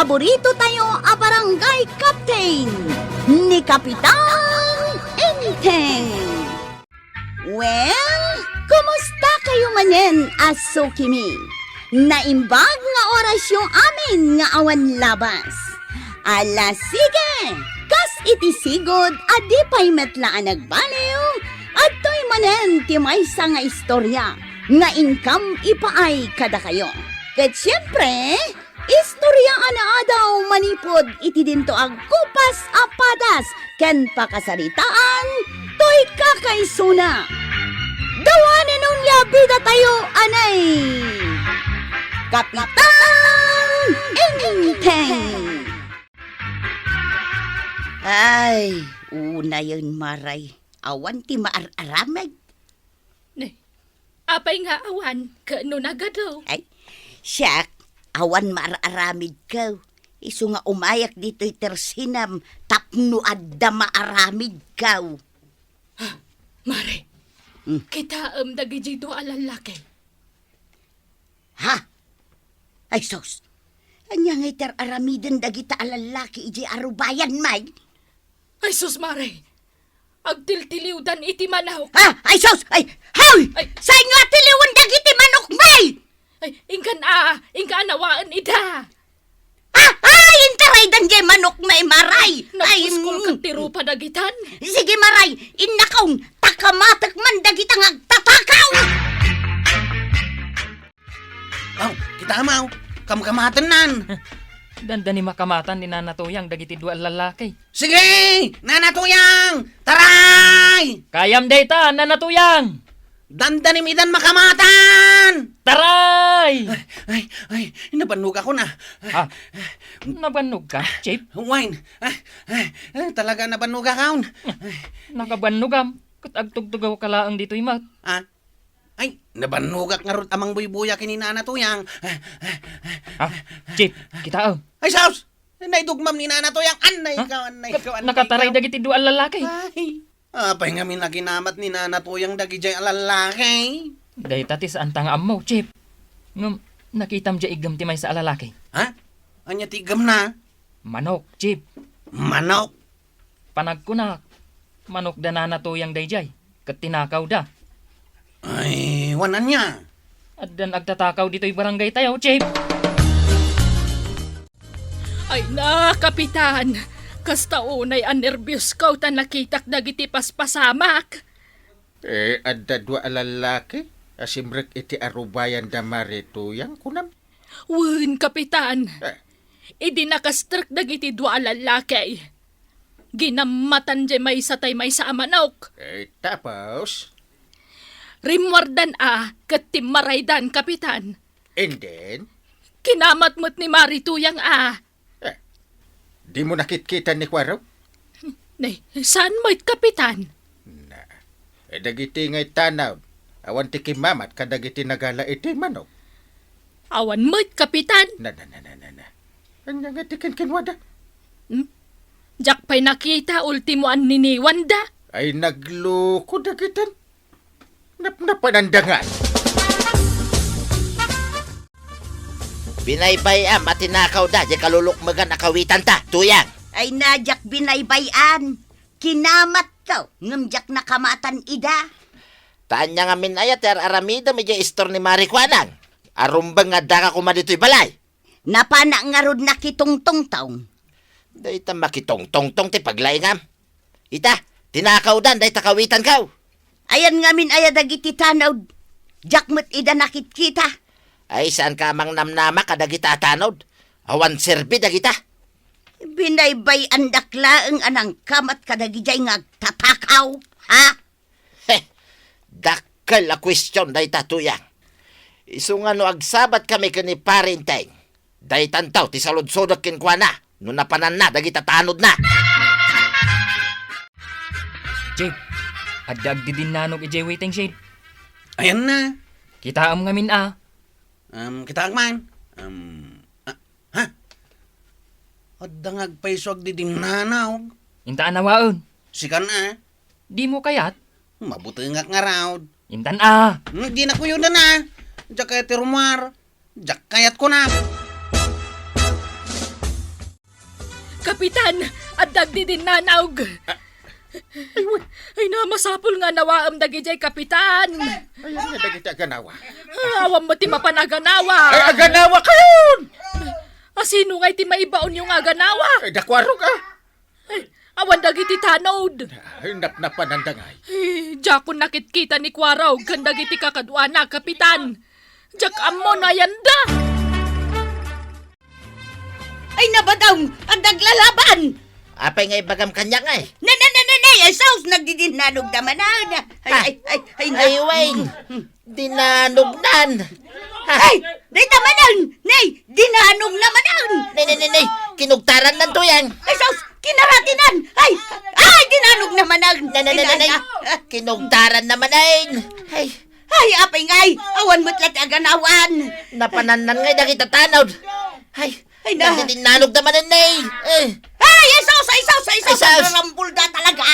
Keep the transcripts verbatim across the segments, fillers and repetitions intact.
paborito tayo a barangay captain, ni Kapitan Enteng. Well, kumusta kayo manen a sukimi? Naimbag nga orasyo amin nga awan labas. Ala, sige! Kas iti sigud a di pay met la a nagbaliw, adtoy manen ti maysa nga istorya nga inkam ipaay kadakayo. Ket siempre, istorya a naadaw manipud iti dinto agkupas a padas ken pakasaritaan toy kakaisuna. Dawanen onia bidatayo, anay! Kapitan Enteng! Ay, unayen, Maray. Awan ti maar-aramid. Ne, apay nga awan, ket no nagadu? Ay, siak, awan maar-aramidko. Isu nga umayak ditoy tersinam tapno adda maaramidko. Ha, Mare, Hmm. kitaem dagidiay dua a lallaki. Ha? Ay, sus! Ania nga iti ar-aramiden dagita a lallaki idiay arubayan, may? Ay, sus, Mare! Agtiltiliwdan iti manok. Ha? Ay, sus! Ay, haw! Ay. Saan nga atiliwen dagiti manok, may? Ay, inkan a, inka a nawaen ida. Ah, ay, intaraydan jay manok, may, Maray. Ay, Nagpuskol mm. ket ti rupa dagitan. Sige, Maray, innakon, ta kamatek man dagita nga agtatakaw. Aw, kita amaw, kamkamatennan. Dandani makamatan ni Nana Tuyang dagiti dua a lallaki. Sige, Nana Tuyang! Taray! Kayam dayta, Nana Tuyang! Dandanim idan makamatan! Taray! Ay, ay, ay, nabannogakon a. Ha? Nabannogka, Chief? Wine. Ay, ay, ay, talaga nabannogakon. Nakabannogam, ket agtugtugawka laeng ditoy met. Ah? Ay, nabannogak ngarud a mangbuybuya ken ni Nana Tuyang. Ha? Chief, kitaem. Ay, sus! Naidugmam ni Nana Tuyang. Annay Ha? ka, annay Ket ka, annay nakataray ka. dagiti dua a lallaki. Ay, apay ngamin a kinamat ni Nana Tuyang dagidiay a lallaki? Dayta ti saanta nga ammo, Chief. Ngem, nakitam diay iggem ti maysa a lallaki. Ha? Ania ti iggemna? Manok, Chief. Manok? Panagkunak, manok da Nana Tuyang daydiay, ket tinakawda. Ay, wen ania? Addan agtatakaw ditoy barangay tayo, Chief. Ay na, Kapitan! Kasta unay a nerbios ko ta nakitak dagiti paspasamak. Eh, adda dua a lallaki a simrek iti arubayan da Mari Tuyang, kunam? Wen, Kapitan. Eh. Idi nakastrek dagiti dua a lallaki, ginammatan diay maysa tay maysa a manok. Eh, tapos? Rimmuardan a ket timmaraydan, Kapitan. And then? Kinamat met ni Mari Tuyang a. Eh, dimo nakitkita ni Kuwaro? Nay, saan met, Kapitan? Na, eh, dagiti nga itanaw, awan ti kimmamat kadagiti nagala iti manok. Awan met, Kapitan. Na, na, na, na, na, na. Ania nga ti kinkinwada? Hmm? Diak pay nakita, ultimo anniniwanda. Ay, nagloko dagitan. Napnapananda nga. Binaybay-am a tinakawda diay kalulukmegan a kawitanta, Tuyang. Ay na, diak binaybay-an. Kinamatko, ngem diak nakamatan ida. Ta ania ngamin aya ti ar-aramidem idiay istor ni Mari Kuanang? Arumbeng nga addaka koma ditoy balay. Napanak ngarud nakitungtungtong. Dayta makitungtungtong ti paglaingam. Ita, tinakawdan dayta kawitanko. Ayan ngamin aya dagiti tanawd. Diak met ida nakitkita. Ay, saanka a mangnamnama kadagita a tanawd. Awan serbi dagita. Binaybay-andak laeng a nangkamat kadagidiay nga agtatakaw, ha? He, dakkel a kuestion dayta, Tuyang. Isu nga no agsabatkami ken ni Pari Enteng, daytanto ti saludsodek kenkuana no napananna dagita tanodna. Chief, adda agdidinnanog idiay waiting shed. Ayanna. Kitaem ngamin a. Um, kitaak man. Um, ah, ha? Adda nga agpayso agdidinnanog. Inta a nawaen. Sikan a. Dimo kayat? Mabutengak ngarud. Intan a. Hmm, di na kuyoden a. Diak kayat ti rummuar. Diak kayat kunak. Kapitan, adda agdidinnanaog. Ah. Ay, wen. Ay na, masapul nga nawaem dagidiay, Kapitan. Ay, ania dagiti aganawa? Ah, awan met ti mapan aganawa. Ay, aganawa kayon! Asino ngay ti maibaonyo nga aganawa? Ay, da Kuarog, ah. Ay, awan dagiti tanod. Ay, napnapananda ngay. Ay, diakon nakitkita ni Kuarog ken dagiti kakaduana, Kapitan. Diak ammo no ayanda. Ay, nabadong! Adda aglalaban! Apay nga ibagam kaniak ngay? Na, na, na, na, na, ay, sus, nagdidinanogda manen. Ay, ah, ay, ay, ay, na. Ay, wen. Dinanognan. Ay, dayta manen. Nay, dinanogna manen. Nay, nay, nay, nay. Kinugtarannan to yan. Ay, sus, kinaratinan. Ay, ay, dinanogna manen. Nay, nay, nay, nay, nay. Ay, ah. Kinugtaranna manen. Ay. Ay, apay ngay, awan met la ti aganawan. Napanannan ngay dagiti tanod. Ay, ay, na. Nagdidinanogda manen, nay. Eh. Ay, ay, sus, ay, sus, ay, sus, ay, sus. Nagrarambulda talaga.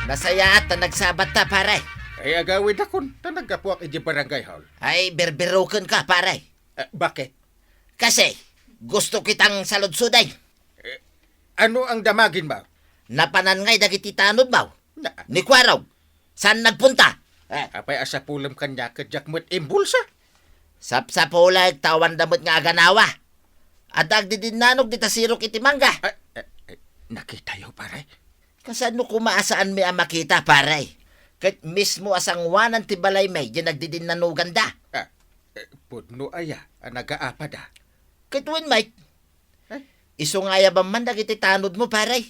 Nasayaat ta nagsabatta, pare. Ay, agawidakon ta naggapuak iti barangay hall. Ay, birbirukenka, pare. Eh, bakit? Kasi, gusto kitang saludsoden. Eh, ano ang damagin mo? Napanan ngay dagiti tanod mo? Na- Ni Kuarog, saan nagpunta? Eh. Apay a sapulem kaniak ket diak met imbulsa? Sapsapulek ta awanda met nga aganawa. Adda agdidinnanog dita sirok iti mangga. Ay, ay, ay, nakitayo, pare? Kasano koma a saanmi a makita, pare? Ket mismo a sangoanan ti balaymi diay nagdidinnanoganda. Ah, eh, pudno aya a nagaapada? Ket wen met. Eh? Isu nga ayaban man dagiti tanodmo, pare.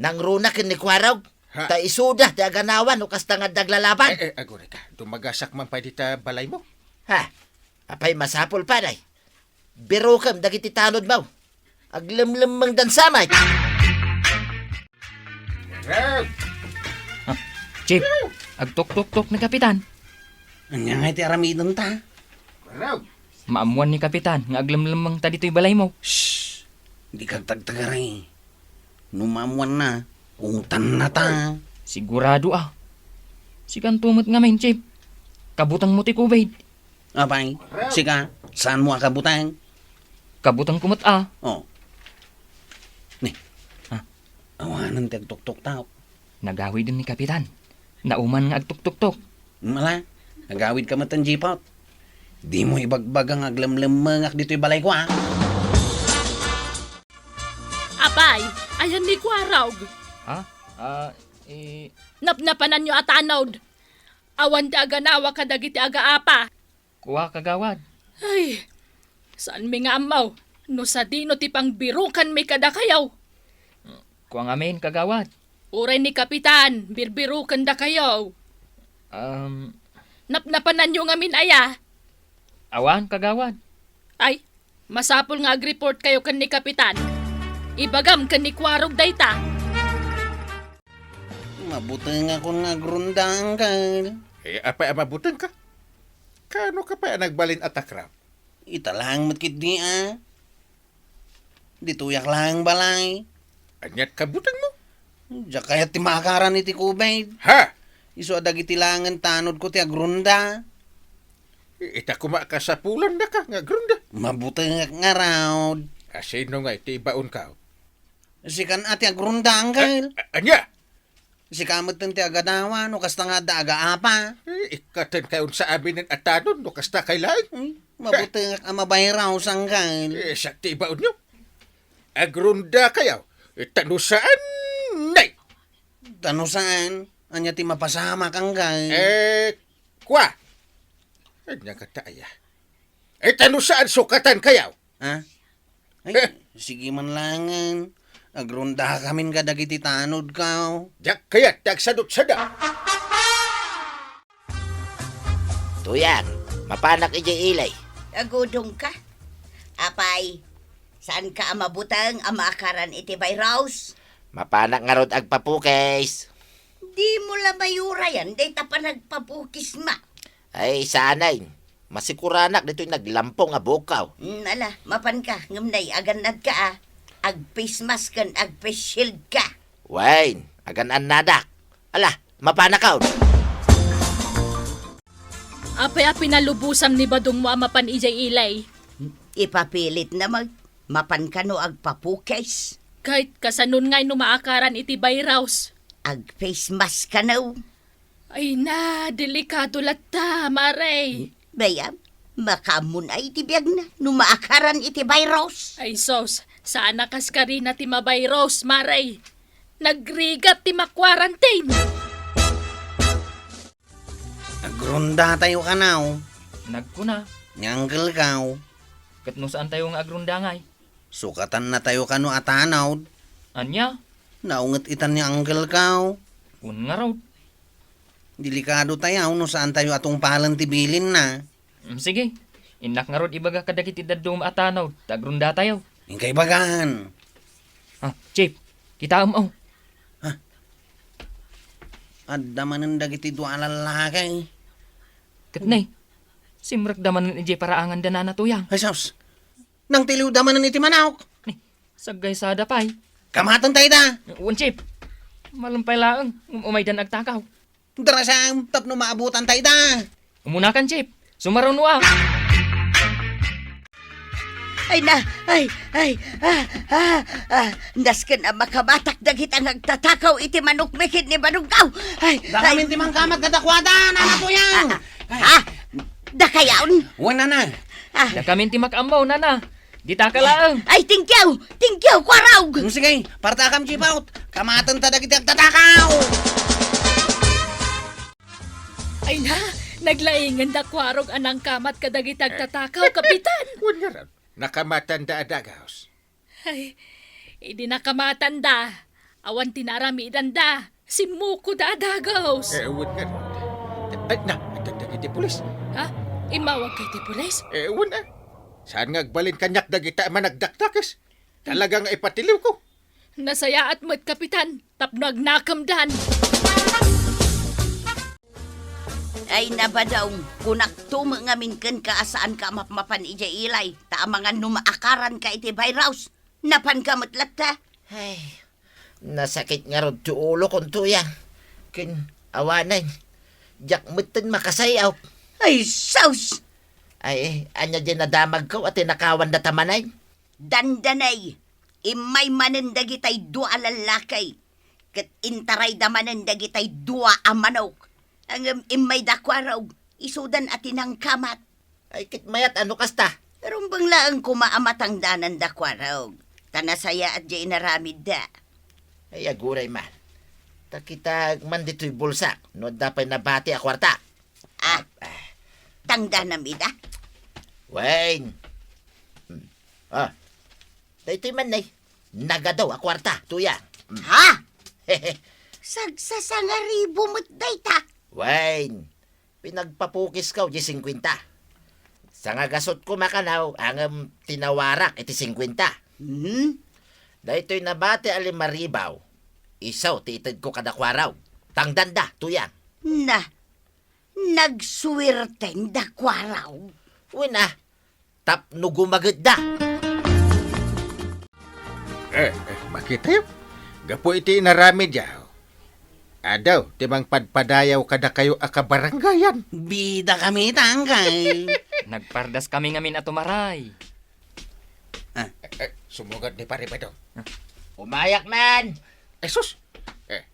Nangruna ken ni Kuarog. Ha? Ta isuda ti aganawa no kasta nga adda aglalaban. Eh, eh, aguray ka. Dumagasak man pay dita balaymo. Ha? Apay masapul, pare. Birukem dagiti tanodmo. Aglemlemmengdan sa met. Rab! Ah, Chief, agtuktuktok ni Kapitan. Ania ngay ti aramidenta? Rab! Maammuan ni Kapitan nga aglemlemmengta ditoy balaymo. Shh! Dika agtagtagari. No maammuanna, utannata. Sigurado a. Sikanto met ngamin, Chief. Kabutengmo ti COVID. Apay, sika, saanmo a kabuteng? Kabutengko met a. Oh. Ni. Ah. Awanen ti agtuktuktok. Nagawiden ni Kapitan. Nauman nga agtuktuktok. Mala, nagawidka met ti jipot. Dimo ibagbaga nga aglemlemmengak ditoy balayko, a. Apay, ayan ni Kuarog. Ha? Ah, eh. Napnapananyo a tanod. Awan ti aganawa kadagiti agaapa. Kua, kagawad. Ay, saanmi nga ammo no sadino ti pangbirukanmi kadakayo. Kua ngamin, kagawad. Uray ni Kapitan, birbirukendakayo. Um. Napnapananyo ngamin aya? Awan, kagawad. Ay, masapul nga agreportkayo ken ni Kapitan. Ibagam ken ni Kuarog dayta. Mabutengakon nga agrunda, Angkel. Eh, apay a mabutengka? Kaano ka pay a nagbalin a takrab? Ita laeng met ketdi a. Ditoyak laeng balay. Ania't kabutengmo? Diak kayat ti maakaran iti COVID. Ha? Isu a dagiti laengen tanodko ti agrunda. I-, ita koma a kasapulandaka nga agrunda. Mabutengak ngarud. Asino ngay ti ibaonka? Sikan a ti agrunda, Angkel. A-, a-, ania? Sika metten ti aganawa no kasta nga adda agaapa. Eh, ikkatenkayon sa aminen a tanod no kasta kay laeng. Hmm, mabutengak a mabayraw, Angkel. Eh, siak ti ibaonyo. Agrundakayo. Eh, ta no saan, nay. Ta no saan, ania ti mapasamak, Angkel? Eh, kua. Ania ngata aya? Eh, ta no saan sukatankayo? Ha? Ay, eh, sige man laengen. Agrundakamin kadagiti tanodko. Diak kayat ti agsadutsada. Tuyang, mapanak idiay ili. Agudongka? Apay, saanka a mabuteng a maakaran iti virus? Mapanak ngarud agpapukis. Dimo la mayurayan dayta panagpapukisma. Ay, saanen. Masikuranak ditoy naglampong a buokko. Mm, ala, mapanka, ngem nay, agannadka a. Ag-face mask ken ag-face shield ka. Wen, agan-annadak. Ala, mapanakon. Apay a pinalubosam ni badongmo a mapan idiay ili? Ipapilitna met. Mapan kano agpapukis? Ket kasanon ngay no maakaran iti virus? Ag-face mask kano. Ay na, delikado latta, Mare. Bayam, makaammon ay ti biagna no maakaran iti virus. Ay sus, saan a kaskarina ti mavirus, Mare. Nagrigat ti ma-quarantine. Agrundatayo kano. Nagkuna. Ni Uncle Kao. Ket no saantayo nga agrunda ngay? Sukatannatayo kano a tanod. Ania? Naunget itan ni Uncle Kao. Kun ngarud. Delikado tayo no saantayo a tungpalen ti bilinna. Mm, sige. Innak ngarud ibaga kadagiti dadduma a tanod, ta agrundatayo. Inkay bagan. Ah, Chief, kitaem, oh. Ha? Adda manen dagiti dua a lallaki. Ket ne, simrekda manen idiay paraangan da Nana Tuyang. Ay, sus! Nangtiliwda manen iti manok. Ne, saggaysada pay. Kamatentayo ida. Wen, Chief. Malem pay laeng, um-, umaydan agtakaw. Darasam, tapno maabutanta ida. Umunakan, Chief. Sumaruno a. Ay na, ay, ay, ah, ah, ah, nasken a makabatak dagita nga agtatakaw iti manok mi ken ni Manunggaw. Ay, dakamin ti mangkamat kadakuada, Nana Tuyang. Ah, ah, ha? Dakayon? Wen, Nana. Ah. Dakamin ti makaammo, Nana. Ditaka laeng. Ay, thank you! Thank you, Kuarog! Mm, sige, partakam, Chief Out. Kamatenta dagiti agtatakaw! Ay na, naglaingenda Kuarog a nangkamat kadagiti agtatakaw, Kapitan. Wen ngarud, nakamatanda a dagaws. Ay, idi nakamatanda, awan ti naaramidanda. Simmukoda a dagaws. Eh, wen ngarud. Ay, na, adda dagiti pulis. Ha? Immawagka iti pulis? Eh, wen a. Saan nga agbalin kaniak dagita a managdakdakes? Talaga nga ipatiliwko. Nasayaat met, Kapitan, tapno agnakemdan. Ay, nabadong, kunakto met ngamin kenka a saanka a mapmapan idiay ilay, ta amangan no maakaranka iti virus. Napanka met latta. Ay, nasakit ngarud ti ulokon, Tuyang. Ken awanen, diak metten makasay-op. Ay, sus! Ay, ania diay nadamagko a tinakawan data manen? Dandanay, immay manen dagitay dua a lallaki, ket intarayda manen dagitay dua a manok. Ngem immayda Kuarog, isudan a ti nangkamat. Ay, ket mayat a no kasta. Rumbeng laeng koma a matangdananda Kuarog, ta nasayaat diay inaramidda. Ay, aguray man. Ta kitak man ditoy bulsak, no adda pay nabati a kuarta. Ah, tangdanam ida? Wen. Hmm. Ah, daytoy man, nay. Nagadu a kuarta, Tuyang. Hmm. Ha? Sagsasangaribu met dayta. Wen. Pinagpapukisko diay singkuenta. Sangagasut koma kano, ngem tinawarak iti singkuenta. Hmm? Daytoy nabati a limaribu, isu ti itedko kada Kuarog. Tangdanda, Tuyang. Na, nagsuwertenda Kuarog. Wen a, tapno gumagetda. Eh, eh, makitayo. Gapu iti inaramidyo, adu ti mangpadpadayaw kadakayo a kabarangayan. Bida kami, tangkay. Nagpardas kami ngamin a tumaray. Ah. Eh, eh, sumugad ni Pare Badong. Umayak man! Eh, sus! Eh,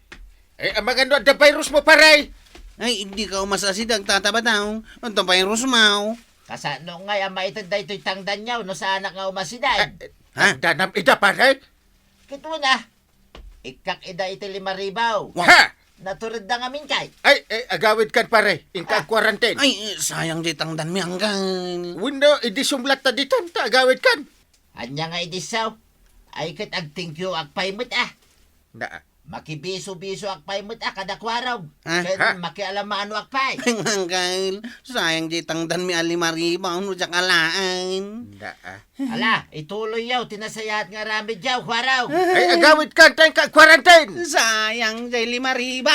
eh, amangan no adda virus mo, pare? Ay, dika umasida, agtatabataw. Adda virus mo. Kasano ngay a maited daytoy tangdanyo no saanak nga umasida? Eh, eh, ha? Tangdanam ida, pare? Kitaem a. Ikkak ida iti limaribu. Ha? Naturedda ngamin kay. Ay, eh, agawidkan, pare. Inka, ah, quarantine. Ay, eh, sayang diay tangdanmi, anggan. Wenno, idi sumlatta ditan, ta agawidkan. Ania nga idi isu? Ay, ket agthank you ak pay met, ah. Na. Makibisu-bisu ak pay met, ah, kada Kuarog. Ah? Ken ha? Makialamano ak pay. Anggan, sayang diay tangdanmi a limaribu, no diak alaen. Na, ah. Ala, ituloyyo ti nasayaat nga aramidyo, Kuarog. Ay, agawidkan, ta inka quarantine! Sayang diay limaribu.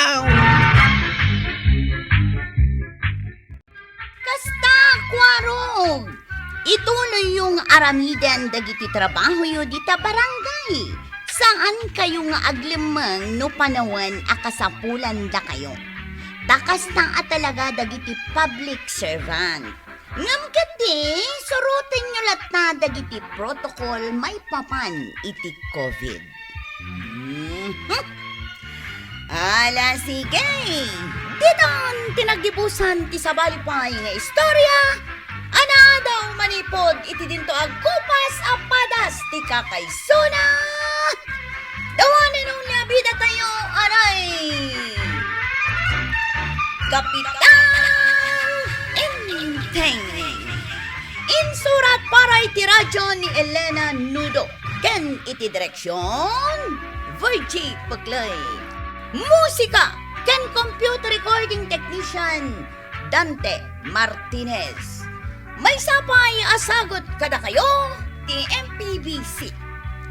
Kasta, Kuarog, ituloyyo nga aramiden dagiti trabahoyo dita barangay. Saankayo nga aglemmeng no panawen a kasapulandakayo. Ta kasta a talaga dagiti public servant. Ngem ketdi, surotenyo latta dagiti protocol maipapan iti COVID. Mhm. Ala, sige. Ditan ti naggibusan ti sabali pay nga istorya a naadaw manipud iti dinto agkupas a padas ti kakaisuna. The one and only a bidatayo, aray! Kapitan Enteng. Insurat para iti radyo ni Elena Nudo ken iti direksyon, Virgie Peclay. Musika ken computer recording technician, Dante Martinez. Maysa pay a sagut kadakayo ti M P B C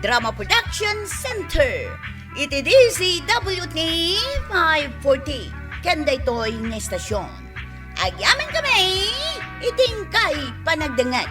Drama Production Center iti D Z W T five forty ken daytoy nga estasyon. Agyamankami iti inkay panagdengngeg.